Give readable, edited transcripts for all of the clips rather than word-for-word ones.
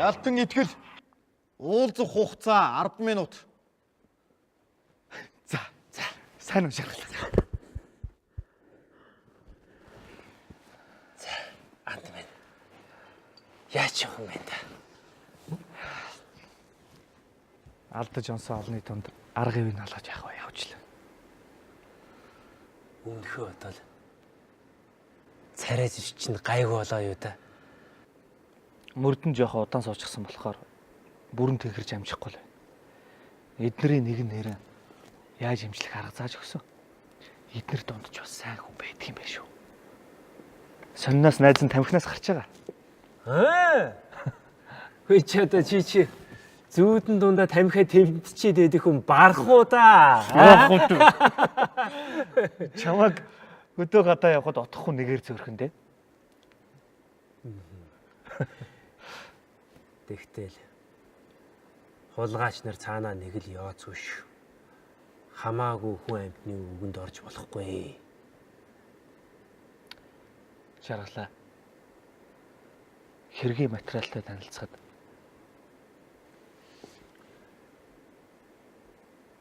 Ялтан итгэл. Уулзах хугацаа 10 минут. За, за. Сайн уу шаргалаа. Анд минь. Яаж явах юм бэ та? Алдаж онсон олны тунд арга ивийг алгаж явах бай явчлаа. Өмнөхөө бодвол царай зэвч чинь гайгүй болоо юу та? Мөрдөн жоохоо удаан суучихсан болохоор бүрэн тэнхэрч амжихгүй л байна. Эднэрийн нэг нь нэрэн яаж имжлэх арга зааж өгсөн. Эднэр дунд ч бас сайн хүн байдаг юм байна шүү. Сонноос найз нь тамхинаас гарч байгаа. Аа. Хөөе чи одоо чи зүүдэн дундаа тамхиа тэмдчихэд байдаг хүн барах уу да. Яах вэ? Чамаг өдөө гадаа явхад отохгүй нэгээр зөөрхөн дээ. Тэгтэл хулгайч нар цаанаа нэг л ёоц үш. Хамаагүй хүн амьтны үгэнд орж болохгүй. Жаргалаа. Хэргийн материалтай танилцахад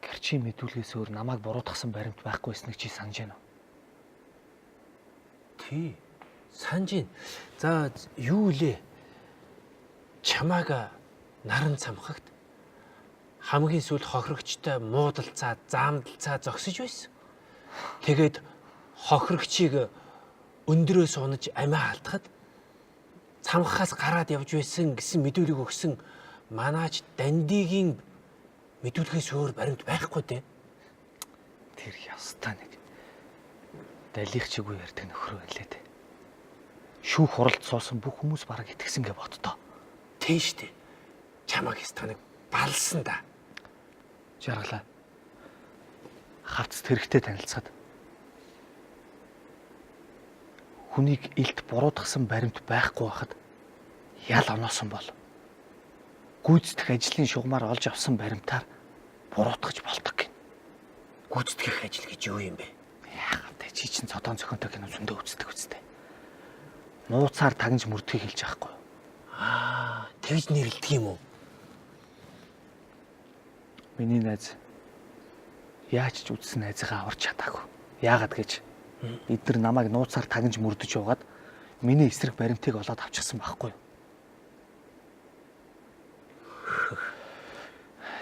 гэрчийн мэдүүлгээс өөр намайг буруутгасан баримт байхгүй байсныг чи санаж байна уу? Тий. Санаж байна. За юу лээ? Чамааг наран цамхагт хамгийн сүүлд хохирогчтой муудалцаа, заамдалцаа зогсож байсан. Тэгээд хохирогчийг өндрөөс унаж амиа алдахад цамхахаас гараад явж байсан гэсэн мэдүүлэг өгсөн манаач Дандигийн мэдүүлгээс өөр баримт байхгүй дээ. Тэр ёстой нэг далих чигүй ярьдаг нөхөр байлээ дээ. Шүүх хуралд суусан бүх хүмүүс бараг итгэсэн гэ боддоо. Тийм шүү дээ. Чамааг станыг балсан да. Жаргалаа. Хавц тэрэгтэй танилцахад хүнийг илт буруутгасан баримт байхгүй байхад ял оноосон бол гүйцэтгэх ажлын шугамар олж авсан баримтаар буруутгаж болдог гин. Гүйцэтгэх ажил гэж юу юм бэ? Яах вэ? Чи чинь цодон зохионтой кино зөндөө үздэг үстэй. Нууцаар тагнаж мөрдөхийг хэлж байгаа хгүй юу? Аа, тэгж нэрлэдэг юм уу? Миний найз яаж ч үдсэн найзыгаа аварч чадаагүй. Яагаад гэж эдгээр намайг нууцаар тагнаж мөрдөж яваад миний эсрэг баримтыг олоод авчихсан байхгүй юу?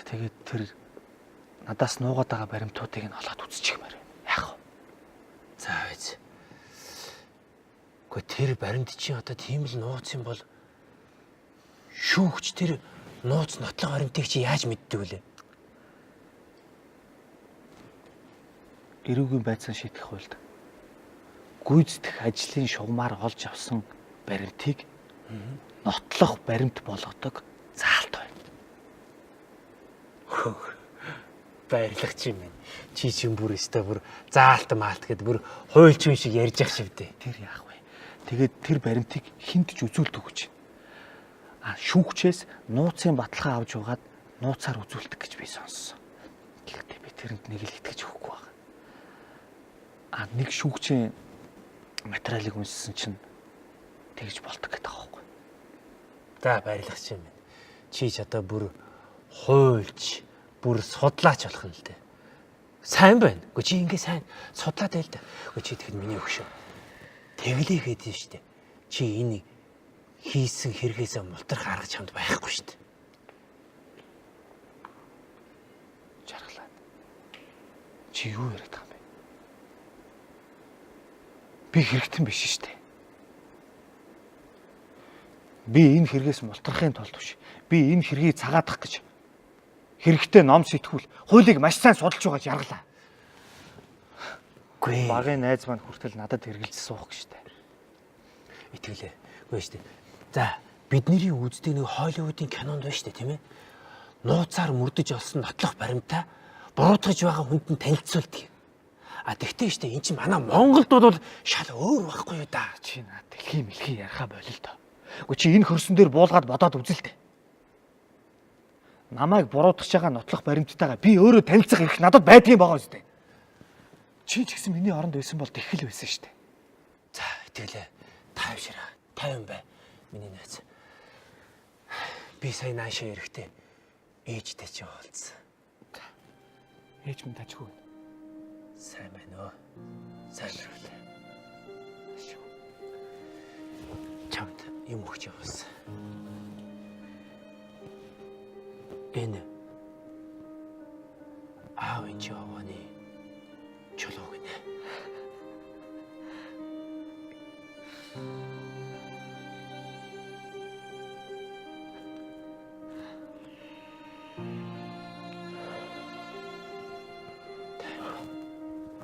Тэгээд тэр надаас нуугаад байгаа баримтуудыг нь олоод үзчихмээр байна. Яах вэ? За биз. Гэхдээ тэр баримт чинь одоо тийм л нууц юм бол шүүгч тэр нууц нотлох баримтыг чи яаж мэддэг вүлээ? Эрүүгийн байцаан шийтгэх хуульд гүйцэтгэх ажлын шугамар олж авсан баримтыг нотлох баримт болгодог заалт байна. Баярлах чи юм. Чи чинь бүр өстой бүр заалт маалт гэд бүр хуульчин шиг ярьж явах шивдээ. Тэр яах вэ? Тэгээд тэр баримтыг хүнд ч үзүүлдэг гэж. А шүүгчээс нууцын баталгаа авч угаад нууцаар үзүүлдэг гэж би сонссон. Гэхдээ би тэрэнд нэг л итгэж өгөхгүй байна. А нэг шүүгчийн материалыг уншсан чинь тэгж болдог гэдэг байгаа байхгүй. За баярлах чи юм. Чи ч одоо бүр хуульч, бүр судлаач болох юм л дээ. Сайн байна. Гэхдээ чи ингээ сайн судлаад байл да. Гэхдээ чи тэгэхэд миний өгшөө. Тэглээ гэдэг нь штэ. Чи энэ хийсэн хэрэгээсээ мултрах арга чамд байхгүй штэ. Жаргалаа. Чи юу яриад байгаа юм бэ? Би хэрэгтэн биш шүү дээ. Би энэ хэрэгээс мултрахын тулд биш. Би энэ хэргийг цагаадах гэж хэрэгтэй ном сэтгүүл хуулийг маш сайн судалж байгаа жаргалаа. Үгүй. Багын найз маань хүртэл надад хэргэлж суух гэж штэ. Итгэлээ. Үгүй штэ. За бидний үздэг нэг Холливуудын кинонд байна штэ тийм ээ. Нууцаар мөрдөж олсон нотлох баримтаа буруутгаж байгаа хүнд нь танилцуулдаг. А тэгтээ штэ эн чинь манай Монголд бол шал өөр байхгүй юу да. Чи наад дэлхий мэлхий яриха болил тоо. Үгүй чи энэ хөрсөн дээр буулгаад бодоод үзэл тээ. Намайг буруутгаж байгаа нотлох баримттайгаа би өөрөө танилцах эрх надад байдгийн байгаа үстэй. Чи ч гэсэн миний оронд байсан бол тэгхэл байсан штэ. За итгэлээ. Тайвшираа. Тайван бай. Миний найз. Би сая наашаа эрэхтэй ээжтэй чи уулзсан. Ээж минь тажгүй байна. Сайн байна уу? Сайн байна. Шүү. Чамд юм өгч явуулсан. Энэ аавын чи овооны чулуу гинэ.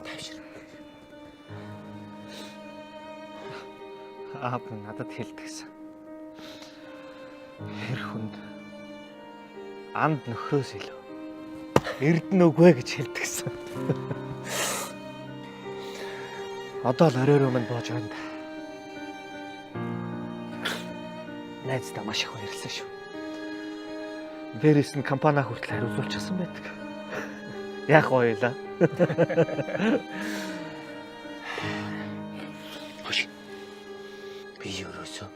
Тайвшир. Аав минь надад хэлдэгсэн. Хэр хүнд анд нөхрөөс илүү эрдэнэ үгүй гэж хэлдэгсэн. Одоо л оройроо минь боож байна да. Найздаа маш их баярлсан шүү. Дээрээс нь компани хүртэл хариуцуулчихсан байдаг. Яг гоёлаа. Хош. Би ерөөсөө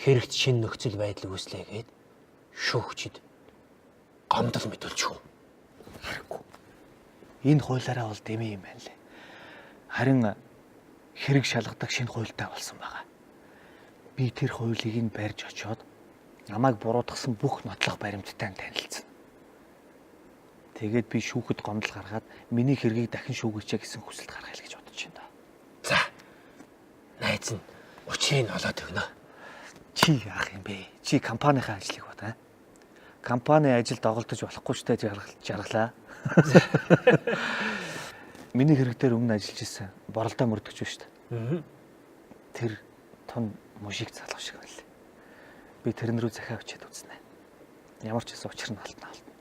хэрэгт шинэ нөхцөл байдал үүслээ гээд шүүгчид гомдол мэдүүлчихв. Харахгүй. Энэ хуулиараа бол дэмий юм байна лээ. Харин хэрэг шалгадаг шинэ хуультай болсон байгаа. Би тэр хуулийг нь барьж очиод намайг буруутгасан бүх нотлох баримттай танилцсан. Тэгээд би шүүхэд гомдол гаргаад миний хэргийг дахин шүүгээч гэсэн хүсэлт гаргая л гэж бодож байна да. За. Найз нь учрыг нь олоод өгнө. Чи яах юм бэ? Чи компанийнхаа ажлыг бод аа. Компани ажил доголдож болохгүй ч тэ жаргалаа. Миний хэрэг дээр өмнө ажиллаж исэн боролдоо мөрдөгч биш үү? Аа. Тэр тун мужик залуу шиг байлаа. Би тэрэн рүү захиа өчөөд үзнэ. Ямар ч гэсэн учир нь алдна алдна.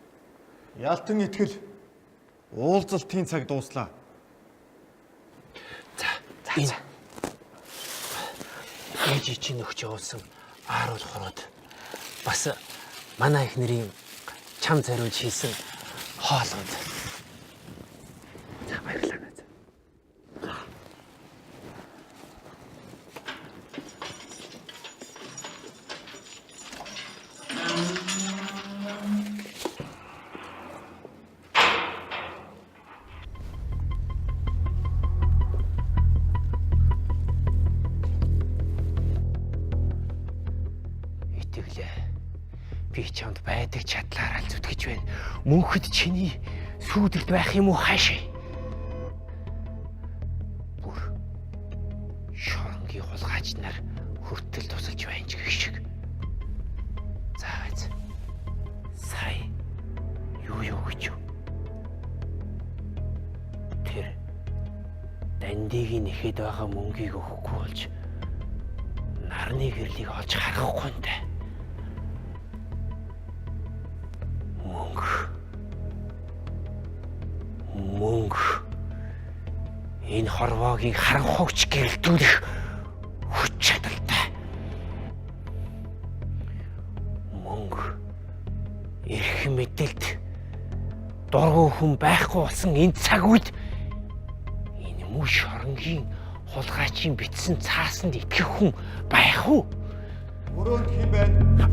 Ялтан итгэл уулзалтын цаг дууслаа. За. За. Ээж чинь өгч явуулсан ааруул хурууд бас манай их нэрийн чам зориулж хийсэн хоолууд. За баярлалаа найз. Итгэлээ. Би чамд байдаг чадлаараа л зүтгэж байна. Мөнхөд чиний сүүдэрт байх юм уу хаашаа? Бүр шоронгийн хулгайч нар хүртэл тусалж байна ч гэх шиг. За айц. Сая юу гэж юу? Тэр дандигийн нэхэд байгаа мөнгийг өгөхгүй болж нарны гэрлийг олж харахгүй нэ. Мөнгө. Мөнгө. Энэ хорвоогийн харанхуйч гэрэлтүүлэх хүч чадалтай. Мөнгө. Эрх мэдэлд дургүй хүн байхгүй болсон энэ цаг үед энэ мөш хоронгийн хулгайчийн битсэн цаасанд итгэх хүн байх уу? Өрөөнд хэн байна?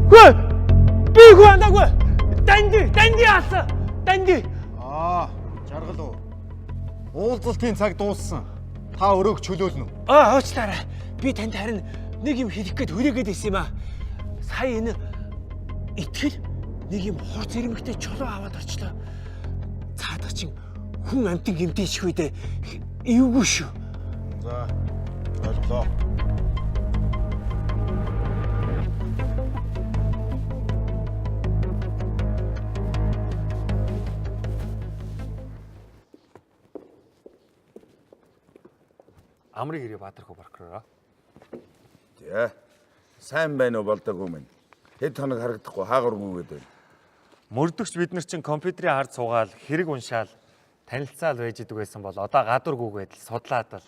Хөө! Би хүү анаагүй. Данди алсан. Данди. Аа, жаргал уу. Уулзалтын цаг дууссан. Та өрөөг чөлөөлнө үү? Аа, уучлаарай. Би танд харин нэг юм хэлэх гээд хүрээгээд ирсэн юм аа. Сая энэ итгэл нэг юм хурц ирмэгтэй чулуу аваад орчлоо. Цаадах чинь хүн амтан гэмтээшгүй дээ. Эвгүй шүү. За, ойлголоо. Амрыг ирээ Баатархуу прокуророо. За. Сайн байна уу болдоггүй минь. Хэд хоног харагдахгүй хаагур гүгээд байна. Мөрдөгч бид нар чинь компьютерийн хард суугаал хэрэг уншаал танилцаал байж идэг байсан бол одоо гадуур гүгээд л судлаад л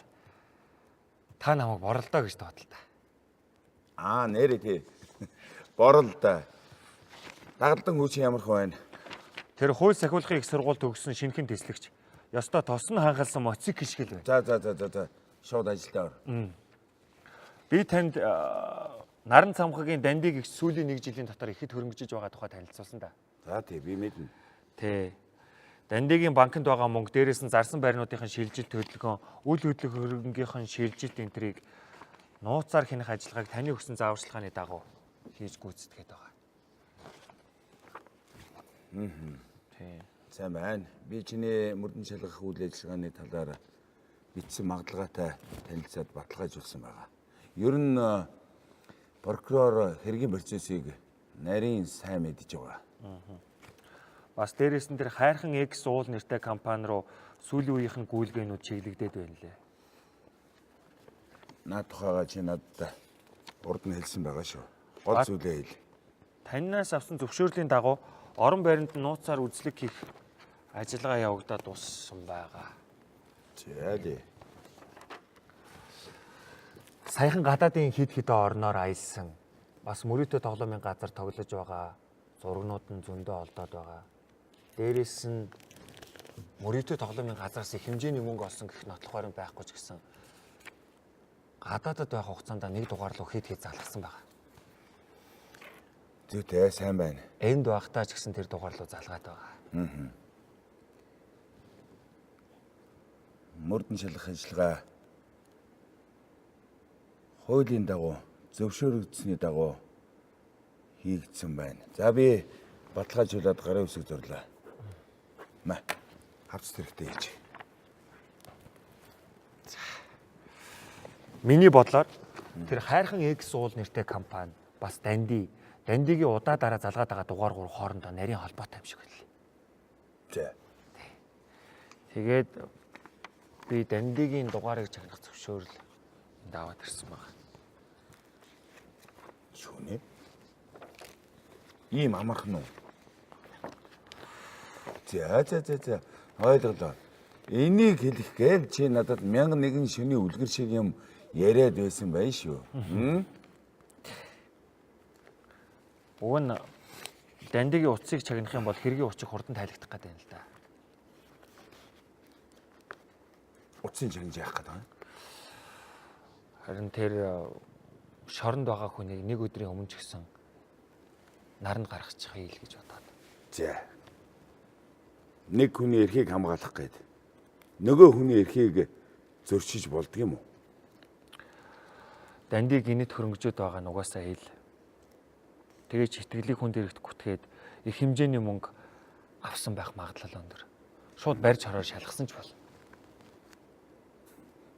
та намайг боролдоо гэж тоотлоо. Аа нэрээ тий. Борол да. Дагалдан хүчин ямар хүн байна? Тэр хууль сахиулахын их сургууль төгссөн шинэхэн тэслэгч. Ёстой тос нь хангалсан моцик шиг л байна. За за за за за. Шууд ажилдаа ор. Би танд Наран цамхагийн дандыг их сүүлийн нэг жилийн дотор ихэд хөрөнгөжиж байгаа тухай танилцуулсан да. За тий, би мэднэ. Тэ. Дандигийн банкнд байгаа мөнгө, дээрээс нь зарсан байрнуудын шилжилт хөдөлгөөн, үл хөдлөх хөрөнгөний шилжилт энтрийг нууцаар хянах ажиллагааг таны өгсөн зааварчилгааны дагуу хийж гүйцэтгээд байгаа. Тий. Сайн байна. Би чиний мөрдөн шалгах үйл ажиллагааны талаар бичсэн магадлалгаатай танилцаад баталгаажуулсан байгаа. Ер нь прокурор хэргийн процессыг нарийн сайн мэдж байгаа. Бас дээрээс нь тэр хайрхан X уул нэртэй компани руу сүүлийн үеийнх нь гүйлгээнүүд чиглэгдээд байна лээ. Наад тухайгаа чи надад урд нь хэлсэн байгаа шүү. Гол зүйлээ хэл. Танаас авсан зөвшөөрлийн дагуу орон байранд нууцаар үзлэг хийх ажиллагаа явагдаад дууссан байгаа. За лээ. Саяхан гадаадын хид хідэн орноор аялсан. Бас мөрөөдөө тоглоомын газар тоглож байгаа зургнууд нь зөндөө олдоод байгаа. Дээрээс нь мөрөөдөө тоглоомын газараас их хэмжээний мөнгө олсон гэх нотлох баримт байхгүй ч гэсэн гадаадад байх хугацаанд нэг дугаар руу хид хид залгасан байгаа. Зүйтэй, сайн байна. Энд байхдаа ч гэсэн тэр дугаар руу залгаад байгаа. Мөрдөн шалгах ажиллагаа хуулийн дагуу зөвшөөрөгдсөний дагуу хийгдсэн байна. За би баталгаажуулаад гарын үсэг зурлаа. Мә. Хавц хэрэгтэй хийж. Миний бодлоор тэр хайрхан X уул нэртэй компани бас Данди, Дандигийн удаа дараа залгаад байгаа дугаар 3 хоорондоо нарийн холбоотой юм шиг байлээ. За. Тэгээд би Дандигийн дугаарыг чагнах зөвшөөрөл энд аваад ирсэн байна. Шүнэ. Ийм амархан уу? За за за за. Ойлголоо. Энийг хэлэх гээл чи надад 1001 шөний үлгэр шиг юм яриад байсан байх шүү. Уг нь Дандигийн утсыг чагнах юм бол хэргийн учир хурдан тайлагдах гэдэг юм л да. Утсын чагнаж яах гэдэг юм? Харин тэр шоронд байгаа хүнийг нэг өдрийн өмнө ч гэсэн наранд гаргачих хий л гэж бодоод. За. Нэг хүний эрхийг хамгаалах гээд нөгөө хүний эрхийг зөрчиж болдго юм уу? Дандиг гинэт хөрөнгөжөөд байгаа нь угаасаа хэл. Тэгээ ч итгэлийг хүн дээрх гүтгээд их хэмжээний мөнгө авсан байх магадлал өндөр. Шууд барьж хороор шалгасан ч болно.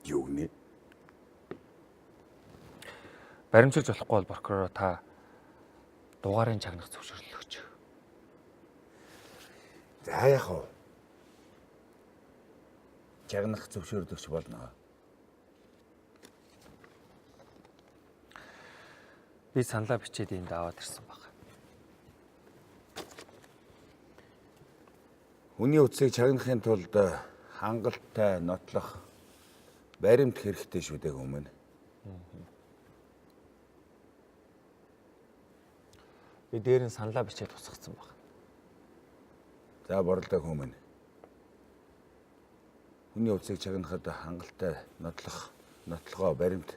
Юу гинэ? Баримтчилж болохгүй бол прокуророо та дугаарын чагнах зөвшөөрөл өгч. За яах вэ? Чагнах зөвшөөрөлөгч болно. Би саналаа бичээд энд аваад ирсэн баг. Хүний утсыг чагнахын тулд хангалттай нотлох баримт хэрэгтэй шүү дээ хүмүүн. Би дээр нь саналаа бичээд тусгацсан баг. За боролдог хүмүүн. Хүний утсыг чагнахад хангалттай нотлох нотлогоо баримт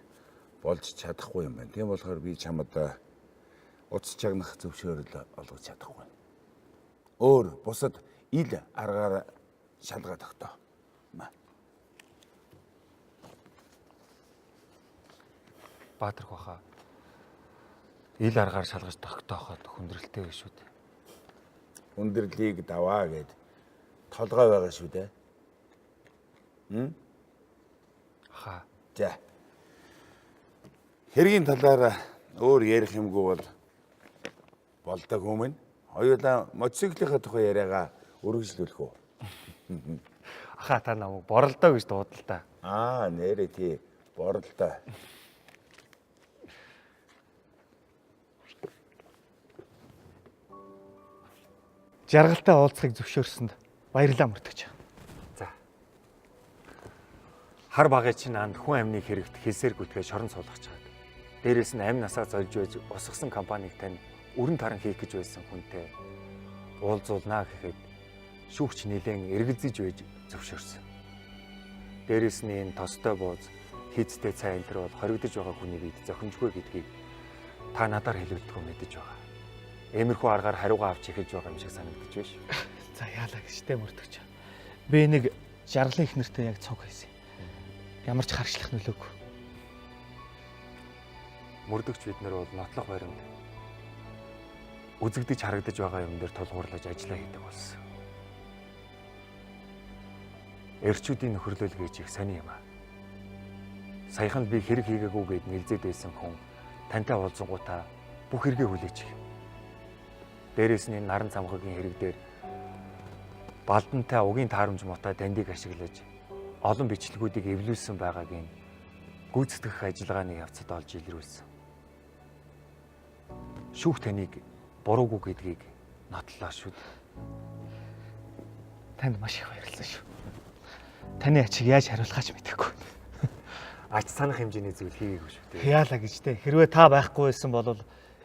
болж чадахгүй юм байна. Тийм болохоор би чамд утас чагнах зөвшөөрөл олгож чадахгүй. Өөр бусад ил аргаар шалгаа тогтоо. Баатар баха. Ил аргаар шалгаж тогтооход хүндрэлтэй биш үү? Хүндрэлийг даваа гэд толгой байгаа шүү дээ. Аха. За. Хэргийн талаар өөр ярих юмгүй бол болдог хүмүүн. Хоёулаа мотоциклийнхаа тухай яриагаа үргэлжлүүлэх үү? Аха та намайг боролдоо гэж дуудал та. Аа, нэрээ тий боролдоо. Жаргалтай уулзахыг зөвшөөрсөнд баярлалаа мөртөгч. За. Хар багын чинь анд хүн амны хэрэгт хэлсээр гүтгээ шорон суулгачаад. Дээрээс нь амь насаа зольж байж усгсан компанийг тань өрн таран хийх гэж байсан хүнтэй уулзуулнаа гэхэд шүүгч нэлээд эргэлзэж байж зөвшөөрсөн. Дээрээс нь энэ тостой бууз Хийцтэй цай энэ төр бол хоригдож байгаа хүний бид зохимжгүй гэдгийг та надаар хэлүүлдэггүй мэдэж байгаа. Иймэрхүү аргаар хариугаа авч эхэлж байгаа юм шиг санагдаж байна шүү. За яалаа гэж тэ мөрдөгч. Би нэг жаргалын их нэртэй яг цуг хийсэн. Ямар ч харшлах нөлөөгүй. Мөрдөгч бид нар бол нотлох баримт үзэгдэж харагдаж байгаа юм дээр тулгуурлаж ажиллаа хийдэг болсон. Эрчүүдийн нөхөрлөл гэж их сони юм аа. Саяхан би хэрэг хийгээгүй гэд нэлзээд байсан хүн тантай уулзсангуудаа бүх хэрэгээ хүлээчих. Дээрээс нь энэ наран цамхагийн хэрэг дээр балдантай угийн таарамж муутай дандыг ашиглаж олон бичлэгүүдийг эвлүүлсэн байгааг нь гүйцэтгэх ажиллагааны явцад олж илрүүлсэн. Шүүх таныг буруугүй гэдгийг нотлоо шүү дээ. Танд маш их баярлалаа шүү. Таны ачиг яаж хариулахаач мэдэхгүй. Ач санах хэмжээний зүйл хийгээгүй шүү дээ. Яалаа гэж тэ. Хэрвээ та байхгүй байсан бол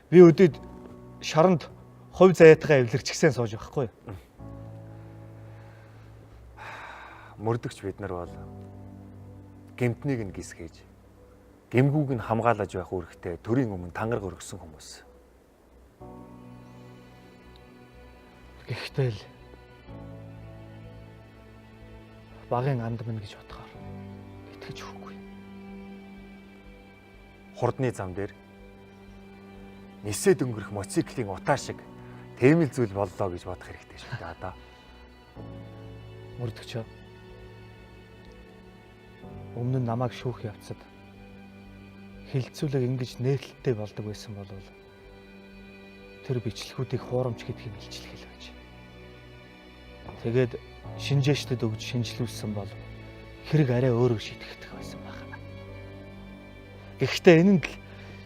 би өдөөд шоронд хувь заяатайгаа эвлэрчгсэн сууж байхгүй юу? Мөрдөгч бид нар бол гэмтнийг нь гисгээж гэмгүүг нь хамгаалаж байх үүрэгтэй төрийн өмнө тангараг өргөсөн хүмүүс. Гэхдээ л багын анд минь гэж бодохоор итгэж өгөхгүй. Хурдны зам дээр нисээд өнгөрөх мотоциклийн утаа шиг тийм л зүйл боллоо гэж бодох хэрэгтэй шүү дээ одоо. Мөрдөгчөө. Өмнө нь намайг шүүх явцад хилцүүлэг ингэж нээлттэй болдог байсан бол тэр бичлэгүүдийг хуурамч гэдгийг илчлэх хэл байж. Тэгээд шинжээчдэд өгж шинжилүүлсэн бол хэрэг арай өөрөөр шийдэгдэх байсан байх. Гэхдээ энэ нь л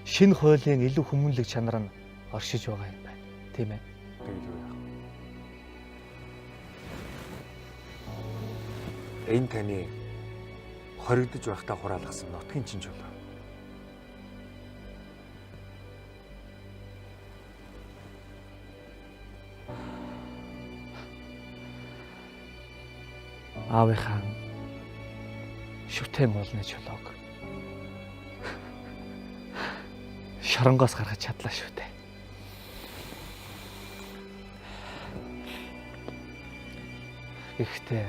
шинэ хуулийн илүү хүмүүнлэг чанар нь оршиж байгаа юм байна. Тийм ээ. Тэгэл юу яах вэ? Энэ таны хоригдож байхдаа хураалгасан нутгийн чин чулуу. Аавынхаа шүтэн уулны чулууг шоронгоос гаргаж чадлаа шүү дээ. Гэхдээ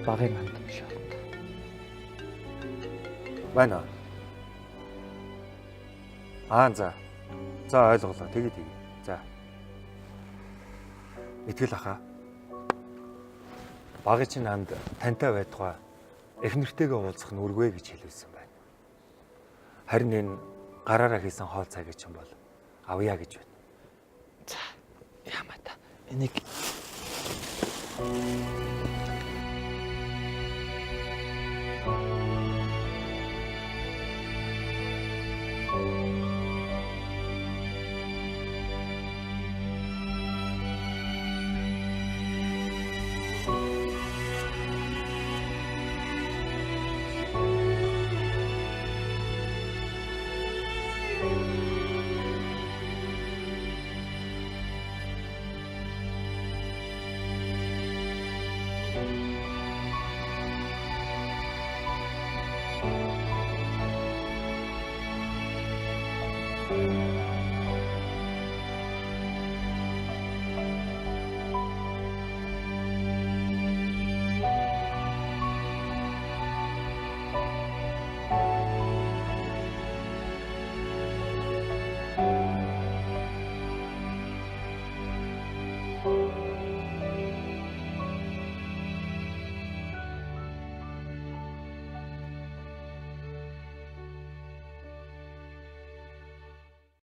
багын анд биш олд. Байна. Аа за. За ойлголоо. Тэгээ тэгээ. За. Итгэл ахаа. Багын чинь анд тантай байтугай эхнэртэйгээ уулзах нь үргүй гэж хэлүүлсэн байна. Харин энэ гараараа хийсэн хоол цагийг чинь бол авъя гэж байна. За яамаа та. Энийг